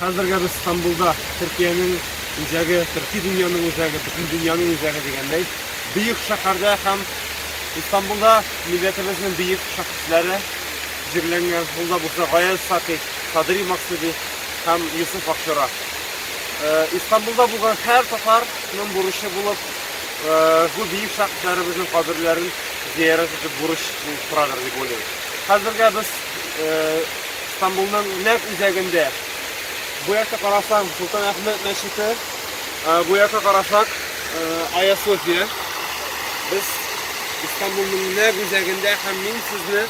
Хәзергә без Стамбулда, Төркиянең үзәге, төрки дөньяның үзәге, бөтен дөньяның үзәге дигәндәй, бөек шәһәрдә һәм Истанбулда милләтебезнең бөек шәхесләре җирләнгән. Ул да булса Гаяз Саки, Садри Максуди һәм Йосыф Акчура. Истанбулда булган һәр татарның бурычы булып, бу бөек шәхесләребезнең каберләрен зиярәт итеп бурыч булып торадыр дип уйлыйм. Хәзергә без Истанбулның нәкъ үзәгендә. Бу якка карасаң, Солтан Әхмәт мәчете, бу якка карасак, Айя София. Без Истанбулның нәкъ үзәгендә һәм мин сезне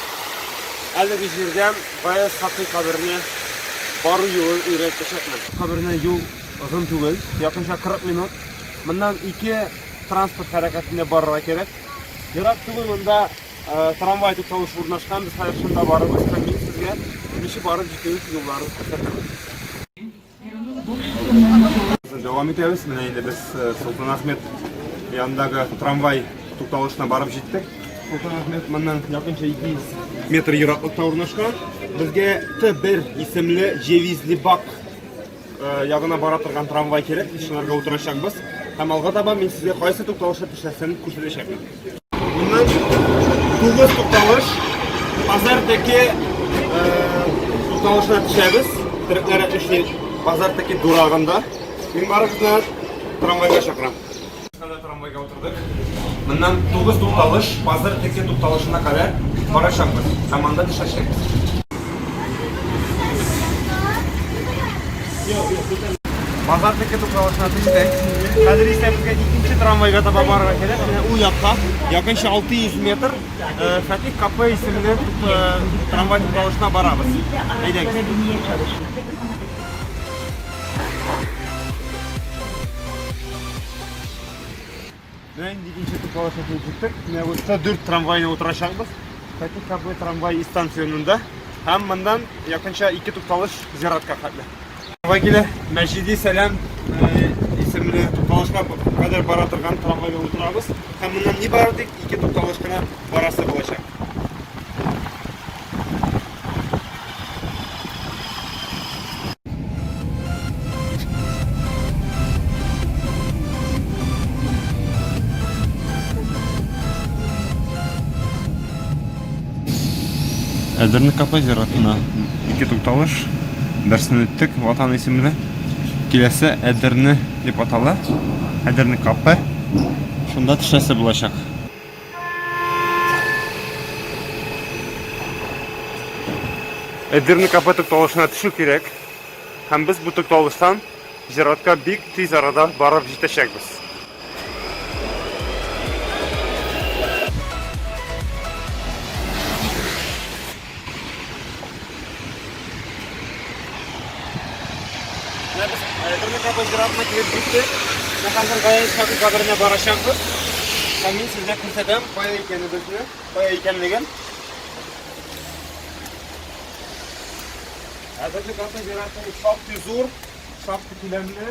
әлеге җирдән Гаяз Хакый каберенә бару юлын өйрәтәчәкмен. Каберенә юл озын түгел, якынча 40 минут. Моннан ике транспорт хәрәкәтендә барырга кирәк. Ерак түгел монда трамвай тукталышы урнашкан. Без хәзер шунда барырбыз һәм мин сезгә ничек барып җитү юлларын күрсәтермен. Дәвам итәбез. Менә инде без Солтан Ахмет янындагы трамвай тукталышына барып җиттек. Солтан Ахмет моннан якынча 200 метр ераклыкта урнашкан. Безгә Т1 исемле Җевизли бак ягына бара торган трамвай кирәк. Без шуларга утырачакбыз. Һәм алга таба мин сезгә кайсы тукталышта төшәсен күрсәтәчәкмен. Моннан 9 тукталыш Базар тәке тукталышына төшәбез. Төрекләр эшли Базар тәке дурагында. Мин барыгызны трамвайга чакырам. Хәзер трамвайга утырдык. Моннан 9 тукталыш Базар тәке тукталышына кадәр барачакбыз һәм анда төшәчәкбез. Базар тәке тукталышына төштек. Хәзер исә безгә икенче трамвайга таба барырга кирәк. Менә ул якка, якынча 600 метр Фатих Капы исемле трамвай тукталышына барабыз. Әйдәгез. Менә инде икенче тукталышка килеп җиттек. Менә бу Т4 трамваена утырачакбыз. Фатих Капы трамвай станционында. Һәм моннан якынча ике тукталыш зиратка хәтле. Трамвай килә. Мәҗиди Сәлам исемле тукталышка кадәр бара торган трамвайга утырабыз. Һәм моннан нибары тик ике тукталыш кына барасы булачак. Әдерне капы зиратына ике тукталыш. Берсен үттек, Ватан исемле. Киләсе Әдерне дип атала. Әдерне капы. Шунда төшәсе булачак. Эдирне кафе тукталышына төшү кирәк. Һәм без бу тукталыштан зиратка бик тиз арада барып җитәчәкбез. Менә без Эдирне кафе зиратына килеп җиттек. Менә хәзер Гаяз Исхакый каберенә барачакбыз. Һәм мин сезгә күрсәтәм, кая икәнебезне, кая икәнлеген. Әдерле кафе зираты шактый зур, шактый күләмле.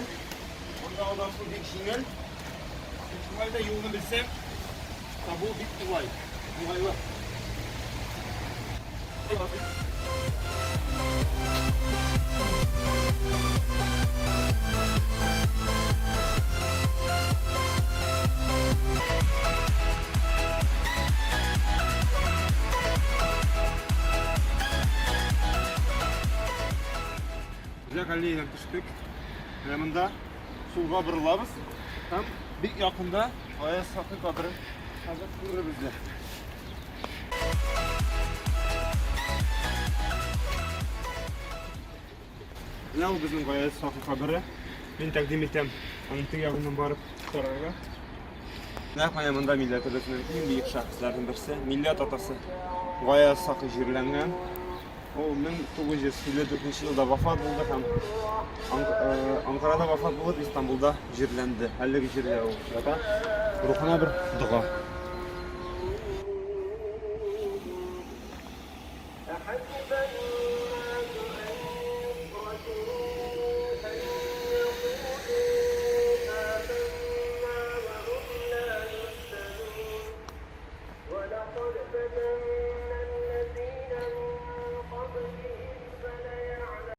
Монда адашу бик җиңел. Шулай да юлны белсәң, табу бик кулай, уңайлы. Үзәк аллеядан төштек. Менә монда сулга борылабыз һәм бик якында Гаяз Сафи каберен хәзер күрербез дә. Менә ул безнең Гаяз Сафи кабере. Мин тәкъдим итәм аның теге ягыннан барып карарга. Нәкъ менә монда милләтебезнең иң бөек шәхесләренең берсе, милләт атасы Гаяз Сафи җирләнгән. Ул 1954 елда вафат булды һәм Анкарада вафат булып, Истанбулда җирләнде. Әлеге җирдә ул ята. Рухына бер дога.